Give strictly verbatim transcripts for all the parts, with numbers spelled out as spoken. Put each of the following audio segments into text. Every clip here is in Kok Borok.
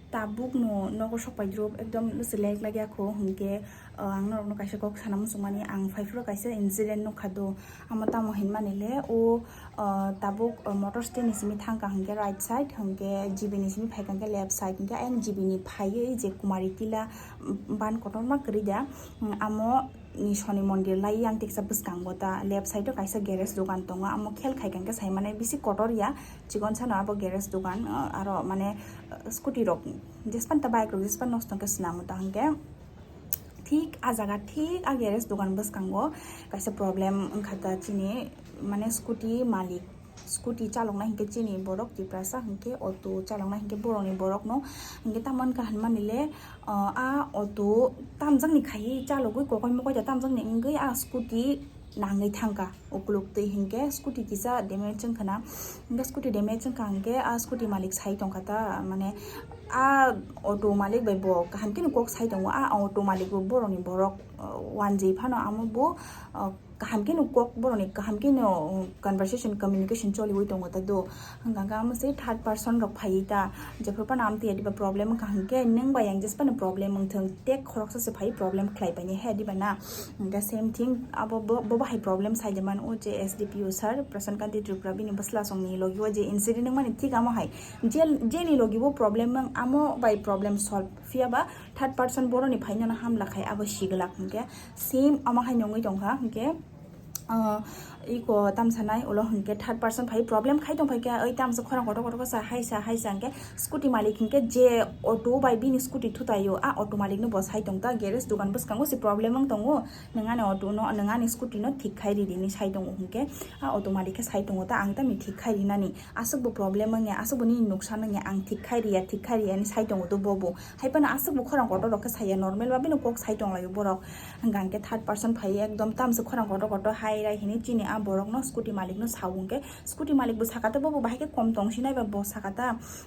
Tabuk no nogo sok pai drop ekdom selek lagya kho, hinkhe, uh, ang norok no kaisa kok sana muchung mani, ang phai phuru kaisa incident nukha do, amo tamo hinmani le o, uh, tabuk, uh, motor stand ni simi thangkha hinkhe right side, hinkhe G B ni simi phaikha hinkhe left side, hinkhe ayang G B ni phaiwi je Kumari Tila, um, ban kotorma kwrwi da, um, amo ni Shoni mondir lai yang teksa bwskango ta left side o kaisa garage dogan tongo, amo khel khai kha hinkhe sai mane bisi kotor ya, chikon sano abo garage dogan, uh, aro mane, uh, scooty rok jespan ta bike rok jespan nosto khe swnamo ta hinkhe thik a jaga thik a garage dogan bwskango kaisa problem wngkha ta chini mane scooty malik. Scooty chaloknai hinkhe chini borok Tiprasa hinkhe auto chaloknai hinkhe borokni borokno hinkhe tamo wngkha hinmani le, uh, a auto tamjakni khai chalogwi kokoi mokoi da tamjakni wngwi a scooty nangwi thangkha ukuluk twi hinkhe scooty kisa damage wngkha na. Hinkhe scooty damage wngkha hinkhe a scooty malik sai tongkha ta mane a auto malik bai bo kaham kheno kok sai tongo, a auto malik bo borokni borok, uh, wanjwi phano amo bo, uh, kaham kheno kok borokni kaham kheno, um, conversation communication choliwi tongo ta do. Hwnkha khe amo se third person rok phaiwi ta jephru phano amtwi adiba problem wngkha hinkhe nwng bai ang jesphano problem wngthwng tei khoroksa se phai problem khlai painai he adiba na. Hinkhe same thing abo bo, bo bahai problem sai de man o je S D P O sir Prasant Kanti Tripura bini bwsla songni logi o je incident wngmani thik amo hai je, jeni logi bo problem wng amo bai problem solve phiya ba third person boroni phaino hamla khai abo siglak hinkhe same amo hai nongwi tongkha hinkhe, uh, iko tamsanai ulo hinkhe third person phai problem khai tongphai khe oi tamsa khorang kotor kotor sa hai sa hai sa hinkhe scooty malik hinkhe je auto bai bini scooty thutaio a auto malik no bo sai tongta garage dogan bwskango se problem wng tongo nwng ani auto no nwng ani scooty no thik khai ridi hinwi sai tongo hinkhe a auto malik khe sai tongo ta ang tamni thik khai rinani aswk bo problem wngya aswk bo nini nuksan wngya ang thik khai riya thik khai riya hinwi sai tongo to bobo. Hai phano aswk bo khorang kotor rok khe saya normal ba bini kok sai tonglaio borok. Hwnkha hinkhe third person phai ekdom tamsa khorang kotor kotor hai rai hinwi chini a borok no scooty malik no sao hinkhe scooty malik bo saka ta bobo bahai khe kom tong sinai ba bo saka ta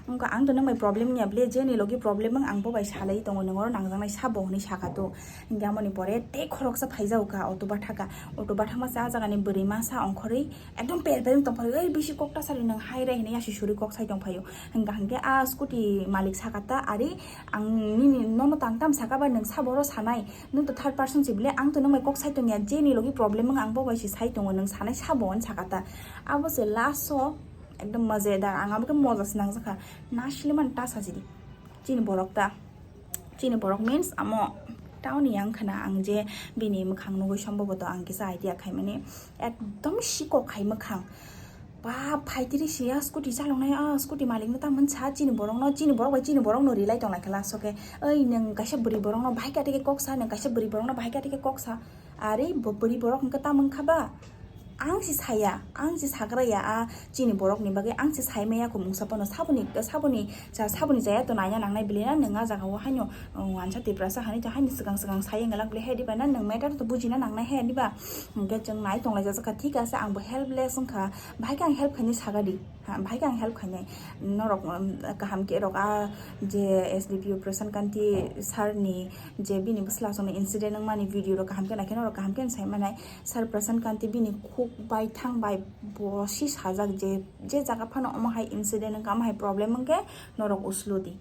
wngkha ang to nwng bai problem wngya ble jeni logi problem wng ang bo bai salai tongo nwng oro nangjaknai sabo hinwi saka to. Hinkhe amoni pore tei khoroksa phaijago kha auto bathaka auto bathakma se a jagani bwrwi masa ongkhorwi ekdom per per wng tongphai oi bisi kok tasari nwng hai rai hinwi yasi suri kok sai tongphaio. Hwnkha hinkhe a scooty malik saka ta ari ang nini nono tang tam saka ba nwng sabo oro sanai nwng to third person si bile ang to nwng bai kok sai tongya jeni logi problem wng ang bo bai si sai tongo nwng sanai sabo hwn saka ta abo se last o ekdom majedar ang abo khe moja se nangjakha nasile man ta sajidi chini borok ta. Chini borok means amo town ni yang khna ang je bini mwkhang nugwi somboboto ang kisa idea khaimani ekdom sikok khai mwkhang. Ba phaitiri siya scooty chaloknai a scooty malik no tamon sa chini borok no chini borok bai chini borok no rilai tonglai khe last o khe oi nwng kaisa bwrwi borok no bahai khe atike kok sa nwng kaisa bwrwi borok no bahai khe atike kok sa. Are bo bwrwi borok hwnkhe tamo wngkha ba? Ang se saya, ang se sagra ya a chini borok ni bagwi ang se sai maya kho mungsa phano saboni saboni cha saboni chaya to naina nangnai bile na nwng a jaga o haino, uh, wansa Tiprasa hani to haino swkang swkang sai wngla bile he diba na nwng matter to bujina nangnai he diba hwnkhe chwng nai tonglai jajak kha thik ase ang bo helpless wngkha bahai khe ang help khainai saga di. Ha, bahai khe ang help khainai. Norok, um, kaham khe rok a je S D P O Prasant Kanti sir ni je bini bwsla songni incident wngmani video rok kaham khe naikhe norok kaham khe sai manai. Sir Prasant Kanti bini khuk bai thang bai bo si sajak je, je jaga phano omo hai incident wngkha, omo hai problem wngkhe norok uslu di.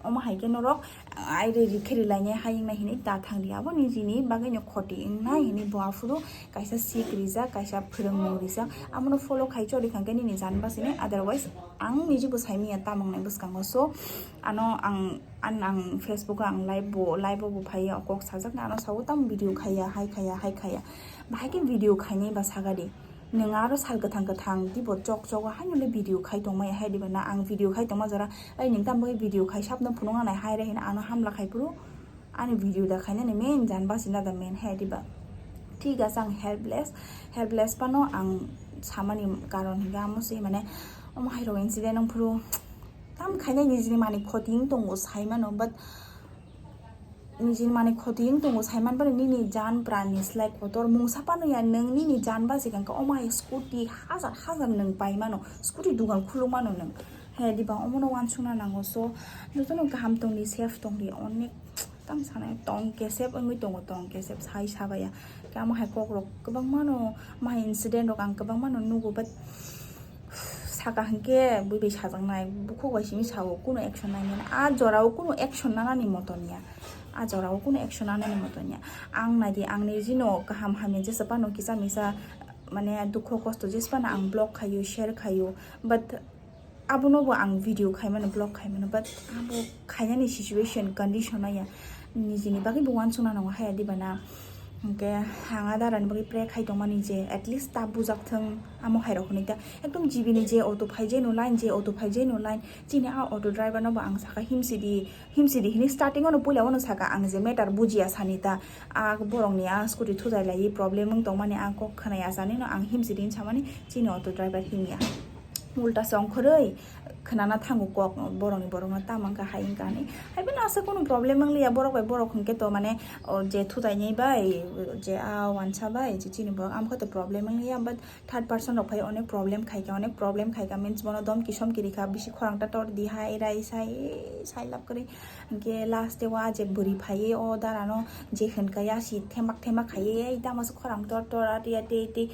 Omo hai khe norok aire rikhe rilainai hai wngna hinwi ta thang di. Abo nijini bagwi no khoti wngnai hinwi bo aphuru kaisa sik rijak, kaisa phwrwngmung rijak. Amono follow khai choli kha khe nini jan bachini, otherwise ang niji bo sai manya tamung nai bwskango. So ano ang, an ang Facebook o ang live bo, live o bo phaiya, kok sajak na ano sao tamo video khaiya, hai khaiya, hai khaiya. Bahai khe video khainai ba saga di. Nwng aro sal kwthang kwthang dibo chok chogo haino le video khai tongmaya hai diba na ang video khai tongma jora ai nwng tamo video khai sabno phunuk nai hai re hino ano hamla khai phuru ani video da khainani main jan bachina da main hai diba. Thik ase ang helpless, helpless phano ang samani karon hinkhe amo se mane omo hai rok incident wng phuru tam khainai nijini mani khoti wng tongo sai mano but nijini mani khoti wng tongo, sai man phano nini jan pran ni slai kotor mungsa phano ya nwng nini jan bachikha khe omo hai scooty hajar hajar nwng pai mano, scooty dugan khuluk mano nwng. He diba omono uansukna nango, so jotono kaham tongdi, safe tongdi, onek tam sanai tong kesep wngwi tongo, tong kesep sai sabaya. Khe omo hai kokrok kwbangmano, omo hai incident rok ang kwbangmano nugo, but Saka hwnkhe bui bai sajaknai, bukhuk bai simi sao, kuno action nainani. A jorao kuno action nanani moton ya. A jorao kuno action nanani moton ya. Ang naidi, ang nijino kaham hamya jesa phano kisa misa, mane, dukho kosto jesa phano ang vlog khaio, share khaio. But abono bo ang video khaimano, vlog khaimano, but abo khainani situation, condition aya nijini bagwi bo uansukna nango haya diba na. Hwnkhe ang a darani bagwi pray khai tongmani je at least ta bujak thung, amo hai rok hwnwi ta ekdom G B ni je auto phai je no line, je auto phai je no line, chini a auto driver no bo ang saka himsidi, himsidi hini starting ono puila ono saka ang je matter bujiya sani ta, a borok ni a scooty thujai lai problem wng tongmani ang kok khwnaya sani no ang himsidi hin samani chini auto driver himya. Ulta se ongkhorwi khwnana thango kok borokni, borokno tamo wngkha hai wngkha hinwi. Haiphano aswk kunu problem wngliya, borok bai borok hwnkhe to mane, o je thujainai bai, je a uansa bai, je chini borok, amokhe to problem wngliya, but third person rok phai onek problem khaikha, onek problem khaikha means bono domki somki rikha, bisi khorang ta tor di hai rai sai, sai lab kwrwi. Hwnkhe last o a je bwrwi phaiwi o darano je hwnkha ya si themak themak khaiwi, tamo se khorang tor tor ati ati ati.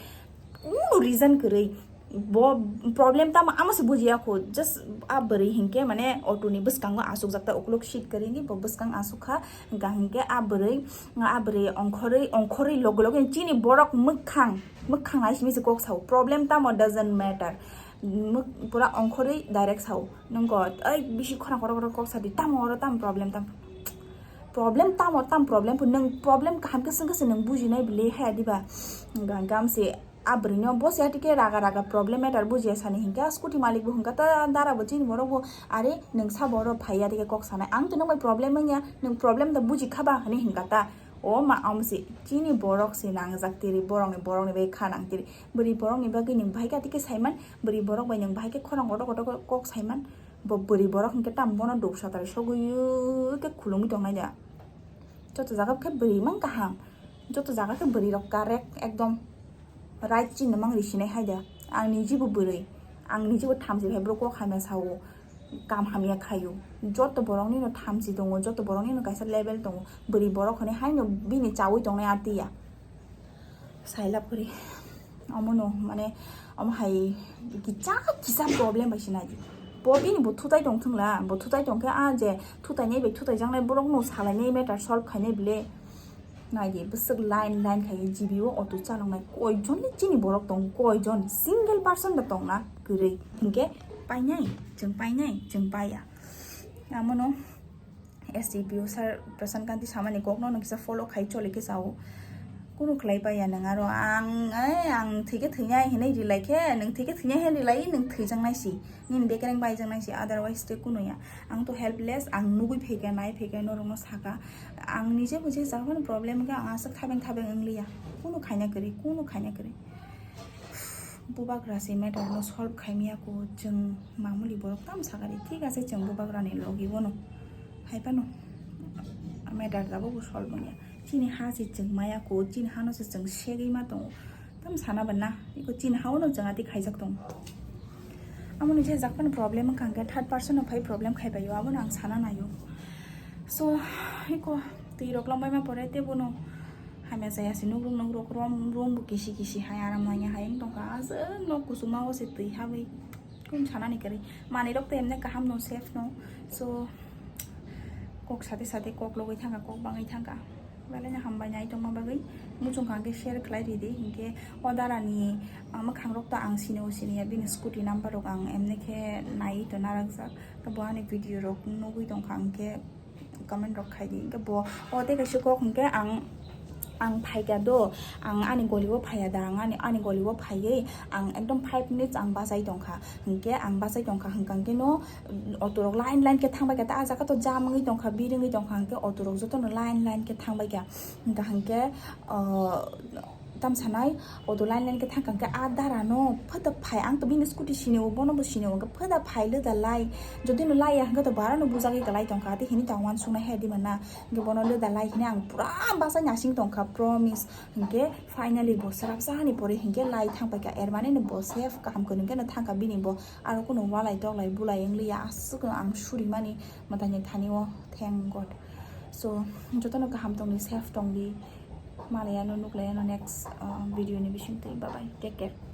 Kunu reason kwrwi. Bo problem tamo amo se bujiya kho, just a bwrwi hinkhe mane auto ni bwskango asukjak ta ukuluk seat kwrwi hinwi bo bwskang asuk kha, hwnkha hinkhe a bwrwi, a bwrwi ongkhorwi, ongkhorwi loge loge chini borok mwkhang, mwkhang nai simi se kok sao, problem tamo doesn't matter, mwk-, pura ongkhorwi direct sao, nwngo oi bisi khorang kotor kotor kok sadi, tamo oro tamo problem tamo. Problem tamo tam problem pho, nwng problem kaham khe swngkhe se nwng bujinai bile haya diba? Ga-, gamse a bwrwino bo se atike raga raga problem matter bujiya sani hinkhe a scooty malik bo hwnkha ta dara bo chini borok bo, are nwng sabo oro phaiya tike kok sanai, ang to nwng bai problem wngya, nwng problem da buji khaba hinwi hwnkha ta. O ma amse chini borok se nangjak tiri, borokni, borokni bai kha nang tiri, bwrwi borokni bagwi nwng bahai khe atike saiman, bwrwi borok bai nwng bahai khe khorang kotor kotor kok saiman. Bo bwrwi borok hinkhe tamo bono duksa tai sogwi khe khulumwi tongnai da. Joto jaga khe bwrwi mang kaham, joto jaga khe bwrwi rok correct ekdom right chini mang risinai hai da. Ang nijibo bwrwi, ang nijibo thamchi hai bwrwi kok hamya sao, kam hamya khaio. Joto borokni no thamchi tongo, joto borokni no kaisa level tongo. Bwrwi borok hwnwi haino bini chawi tongnai atiya. Sailab kwrwi. Omono, mane, omo hai kisa, kisa problem bai se naidi. Bo bini bo thutai tong thwngla, bo thutai tong khe a je thutai nai bai thutai jaknai borok no salai nai matter solve khainai bile. Naidi, bwswk line, line khai G B o auto chalok nai. Koi jon ni chini borok tong, koi jon, single person da tong na kwrwi. Hinkhe painai, chwng painai, chwng paiya. Amono. S D P O sir Prashant Kanti samani kokno no kisa follow khai choli khe sao. Kunu khlai paiya nwng aro ang, eh, ang thwikhe thwinai hinwi rilai khe, nwng thwikhe thwinai hinwi rilai, nwng thwijaknai si. Nini bekereng baijaknai si, otherwise tei kunu ya. Ang to helpless, ang nugui phaikha, nai phaikha, norokno saka. Ang nije bujhe japhano problem wngkha, ang aswk thabeng thabeng wngliya. Kunu khaina kwrwi, kunu khaina kwrwi. Bubagra se matter no solve khaimya ko, chwng mamuli borok tam sakari, thik ase, chwng bubagra ni logi bono hai phano matter tabuk bo solve wngya. Chini ha se chwng maya ko, chini hano se chwng segwi ma tongo, tam sana ba na, iko chini ha no chwng ati khaijak tongo. Amo ni je jak phano problem wngkha, hwnkhe third person no phai problem khai bai o, abo no ang sana naio. So iko twi rok lombai ma pore tei bono hamya chaya se nugrung nugrung rom rom bo kisi kisi hai aram nangya hai wng tongkha, aswk nok kuchukma o se twi habwi. Kun sanani kwrwi manwi rok to emne kaham no, safe no, so kok sate sate kok logwi thangkha, kok bangwi thangkha. Belai no hambai nai tongma bagwi muchung kha hwnkhe share khlai ridi, hinkhe o dara ni mwkhang rok to ang sini o sini ya, bini scooty number rok ang emne khe nai to narakjak, to bo ani video rok nugwi tongkha hwnkhe comment rok khai di. Hwnkhe bo o tei kaisa kok hwnkhe ang, ang phaikha do, ang ani goli o phaiya da, ang ani, ani goli o phaiwi ang ekdom five minutes ang bachai tongkha. Hwnkhe ang bachai tongkha hwnkha hwnkhe no auto rok line line khe thangbai kha, ta ah jaga to jam wngwi tongkha, bir wngwi tongkha, hwnkhe auto rok jotono line line khe thangbai kha. Hwnkha hwnkhe, ah, tam sanai, auto line line khe thangkha hwnkhe a dara no phatak phai, ang to bini scooty sini o, bono bo sini o, hwnkhe phatak phai le da lai, jodi no lai ya hwnkhe to bara no bujagwi kwlai tongkha, tei hini to ang uansuknai hai di mana, hwnkhe bono le da lai hini ang pura bachai nasing tongkha, promise. Hwnkhe finally bo swrapsa hani pore hwnkhe lai thangpai kha, er mane no bo safe kaham kwrwng khe no thangkha, bini bo aro kunu walai toklai bulai wngliya, aswk no ang surimani mwtaini thani o, thank God. So jotono kaham tongdi, safe tongdi. Malaya no nuklaya no next, uh, video ni bisingtwi. Bye bye. Take care.